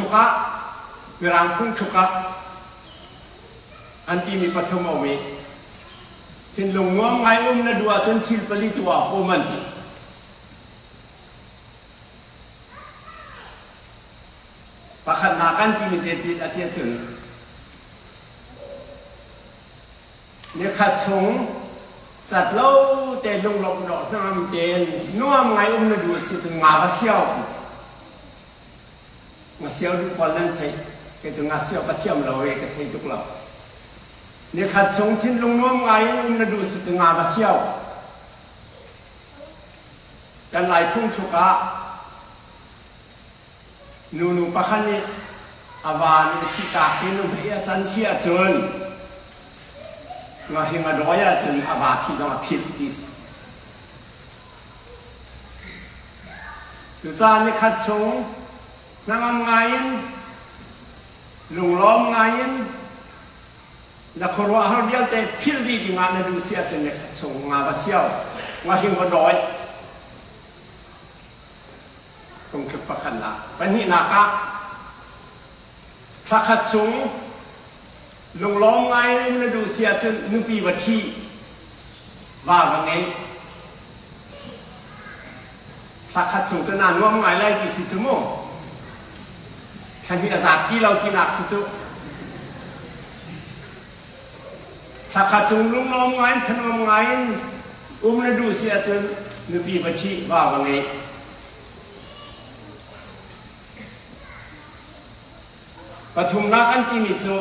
Phungthluk ah Mirang phungthluk ah an timi pathum a um i thinlung nuam ngai um na duh ahcun thil pali tu ah um an ti. Pakhatnak an timi zeitin a ti ahcun Nikhat chung cat lo te lunglawmh lo hnangam tein nuam ngai um na duh a si cun nga va sio. Nga sio duh pawl nan theih. Kei cu nga sio ka thiam lo i ka thei tuk lo. Nikhat chung thinlung nuam ngai in um na duh si cun nga va sio. Kan Lai phungthluk ah Nunu pakhat nih a va nih a thihtak i nuhmei a can si ahcun ngahring a dawi ahcun a va thi zong a philh ti si. Cucaah nikhat chung hnangam ngaiin lunglawm ngaiin na khuaruahhar vialte philh dih dingah na duh si ahcun nikhat chung nga va sio, ngahring va dawi. Phungthluk pakhatnak. Pahnihnak ah thla khat chung lunglawm ngai in um na duh si ahcun nupi va ṭhi, va va ngei. Thla khat chung cu naa nuam ngai lai ti si cu mu. Thla hnih a zaat ti lo tinak si cu. Thla khat chung lunglawm ngai in thanuam ngai in um na duh si ahcun nupi va ṭhi, va va ngei. Pathumnak an timi cu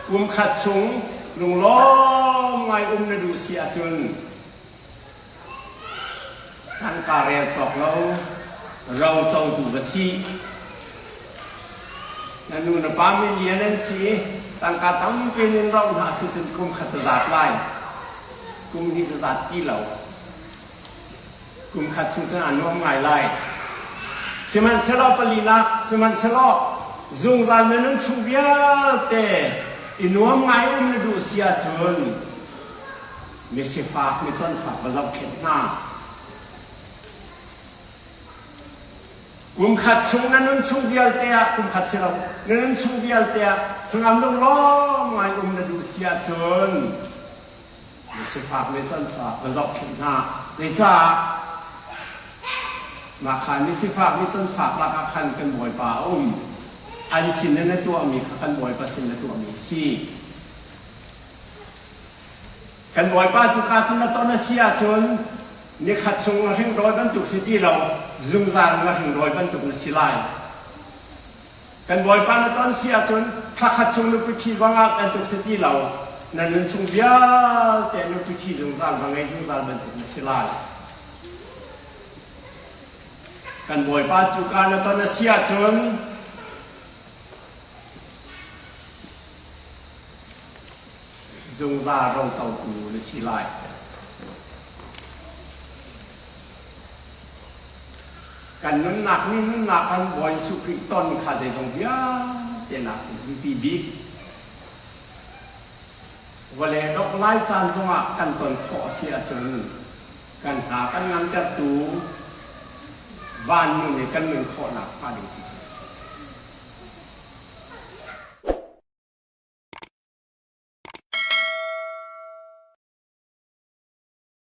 kum khat chung lunglawm ngai um na duh si ahcun tangka rel cawk lo ro cotu va si. Na nu na pa min lian an si i tangka tampi in roh hna si cun kum khat cu zat lai. Kum hnih cu zat ti lo. Kum khat chung cun aa nuam ngai lai. Sihmanhsehlaw palinak, sihmanhsehlaw zungzal na nun chung vialte i nuam ngai um na duh si ahcun misifak miconfak va zohkhenh hna. Kum khat chung na nun chung vialte ah kum khat si lo na nun chung vialte ah hnangam lunglawm ngai um na duh si ahcun misifak miconfak va zohkhenh hna. Zeicah? Mah kha misifak miconfak lakah khan kan Bawipa a um. An sin in na tuahmi kha kan Bawipa sin na tuahmi a si. Kan Bawipa cu ka cu na ton a si ahcun nikhat chung na hringrawi bantuk si ti lo, zungzal na hringrawi bantuk na si lai. Kan Bawipa na ton si ahcun thlakhat chung nupi ṭhi va ngah bantuk si ti lo, na nun chung vialte nupi ṭhi zungzal va ngei zungzal bantuk na si lai. Kan Bawipa cu ka na ton a si ahcun zungzal rocotu na si lai. Kan nunnak nih nunnak kan Bawi Jesuh Khrih ton kha zeizong vialte nak biapi bik. Vawlei dok lai caan zongah kan ton khawh a si ahcun kan hna kan ngantertu van nun i kan nun khawhnak hnga ding cu cu si.